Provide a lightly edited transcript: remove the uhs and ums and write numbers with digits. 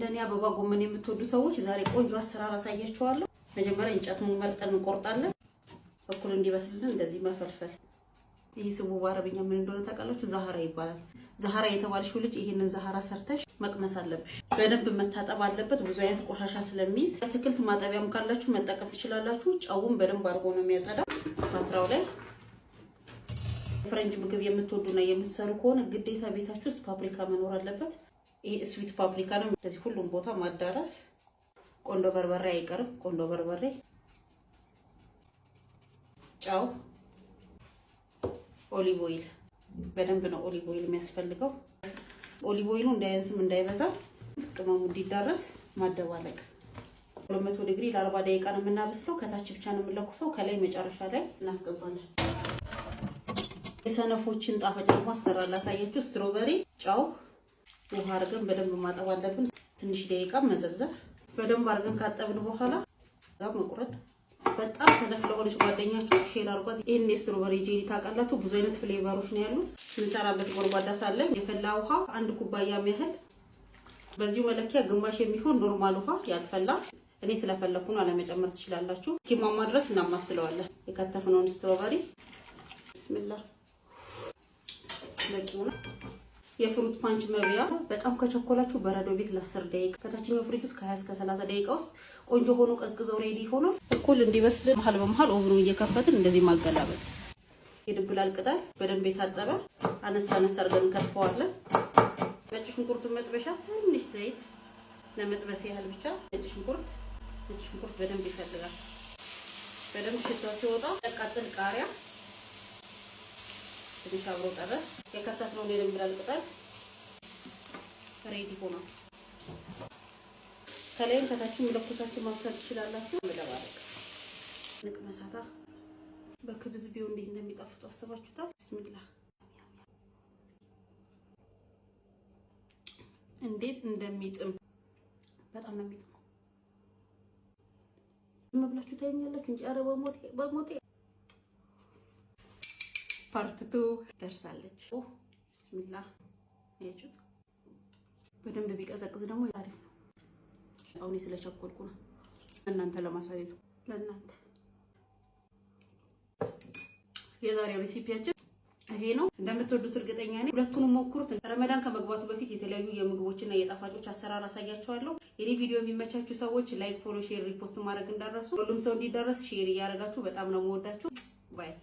እንደኔ አበባ ጎመን የምትወዱ ሰዎች ዛሬ ቆንጆ አሰራር አሳያችኋለሁ። መጀመሪያ እንጨቱን መርጠን እንቆርጣለን። እኩል እንዲበስልን እንደዚህ መፈልፈል። ይህ ስሙ በአረብኛ ምን እንደሆነ ታውቃላችሁ? ዛህራ ይባላል። ዛህራ የተባልሽው ልጅ ይህንን ዛህራ ሰርተሽ መቅመስ አለብሽ። በደንብ መታጠብ አለበት፣ ብዙ አይነት ቆሻሻ ስለሚይዝ። አትክልት ማጠቢያም ካላችሁ መጠቀም ትችላላችሁ። ጨውን በደንብ አድርጎ ነው የሚያጸዳው። ፓትራው ላይ ፈረንጅ ምግብ የምትወዱና የምትሰሩ ከሆነ ግዴታ ቤታችሁ ውስጥ ፓፕሪካ መኖር አለበት። ይህ sweet paprika ነው። እንደዚህ ሁሉም ቦታ ማዳረስ። ቆንዶ በርበሬ አይቀርም። ቆንዶ በርበሬ፣ ጨው፣ olive oil። በደንብ ነው olive oil የሚያስፈልገው። Olive oil ኡ እንዳያንስም እንዳይበዛ ቅመሙ እንዲዳረስ ማደባለቅ። 200 ዲግሪ ለ40 ደቂቃ ነው የምናበስለው። ከታች ብቻ ነው የምንለኩሰው። ከላይ መጨረሻ ላይ እናስገባለን። የሰነፎችን ጣፋጭ ደግሞ አሰራር ላሳያችሁ። Strawberry፣ ጨው፣ ውሃ አድርገን በደንብ ማጠብ አለብን። ትንሽ ደቂቃ መዘፍዘፍ። በደንብ አድርገን ካጠብን በኋላ መቁረጥ። በጣም ሰነፍ ለሆነች ጓደኛችሁ share አድርጓት። ይህን የ strawberry jelly ታውቃላችሁ፣ ብዙ አይነት flavor ኦች ነው ያሉት። የምንሰራበት ጎድጓዳ ሳለ የፈላ ውሃ 1 ኩባያ ያህል፣ በዚሁ መለኪያ ግማሽ የሚሆን normal ውሃ ያልፈላ፣ እኔ ስለፈለኩ ነው፣ አለመጨመር ትችላላችሁ። እስኪሟሟ ድረስ እናማስለዋለን። የከተፍነውን strawberry ብስሚላ በቂው ነው። የ fruit punch መብያ። በጣም ከቸኮላችሁ በረዶ ቤት ለ10 ደቂቃ፣ ከታችኛው ፍሪጅ ውስጥ ከ20 እስከ 30 ደቂቃ ውስጥ ቆንጆ ሆኖ ቀዝቅዞ ready ሆኖ እኩል እንዲበስል መሀል በመሀል oven ኑ እየከፈትን እንደዚህ ማገላበጥ። የድብላል ቅጠል በደንብ የታጠበ አነሳ አነሳ አድርገን እንከትፈዋለን። ነጭ ሽንኩርቱን መጥበሻ ትንሽ ዘይት ለመጥበስ ያህል ብቻ። ነጭ ሽንኩርት በደንብ ይፈልጋል። በደንብ ሽታው ሲወጣ ቀቃጥል ቃሪያ ትንሽ አብሮ ጠበስ። የከተፍነውን የድንብላል ቅጠል ready ሆኗል። ከላይም ከታችም ለኩሳችሁ ማብሰል ትችላላችሁ። መደባለቅ ንቅመሳታ። በክብዝ ቢሆን እንዴት እንደሚጣፍጡ አስባችሁታል? ብስሚላ፣ እንዴት እንደሚጥም፣ በጣም ነው የሚጥመው። ዝም ብላችሁ ታዩኛላችሁ እንጂ ኧረ በሞቴ በሞቴ። Part two ደርሳለች። ብስሚላ፣ አያችሁት? በደንብ ቢቀዘቅዝ ደግሞ አሪፍ ነው። አሁን ስለቸኮልኩ ነው እናንተ ለማሳየት ለእናንተ። የዛሬው recipe ያችን ይሄ ነው። እንደምትወዱት እርግጠኛ ነኝ። ሁለቱንም ሞክሩት። ረመዳን ከመግባቱ በፊት የተለያዩ የምግቦችና የጣፋጮች አሰራር አሳያችኋለሁ። የኔ ቪዲዮ የሚመቻችሁ ሰዎች like፣ follow፣ share፣ repost ማድረግ እንዳትረሱ። ሁሉም ሰው እንዲደረስ share እያደረጋችሁ። በጣም ነው የምወዳችሁ። Bye.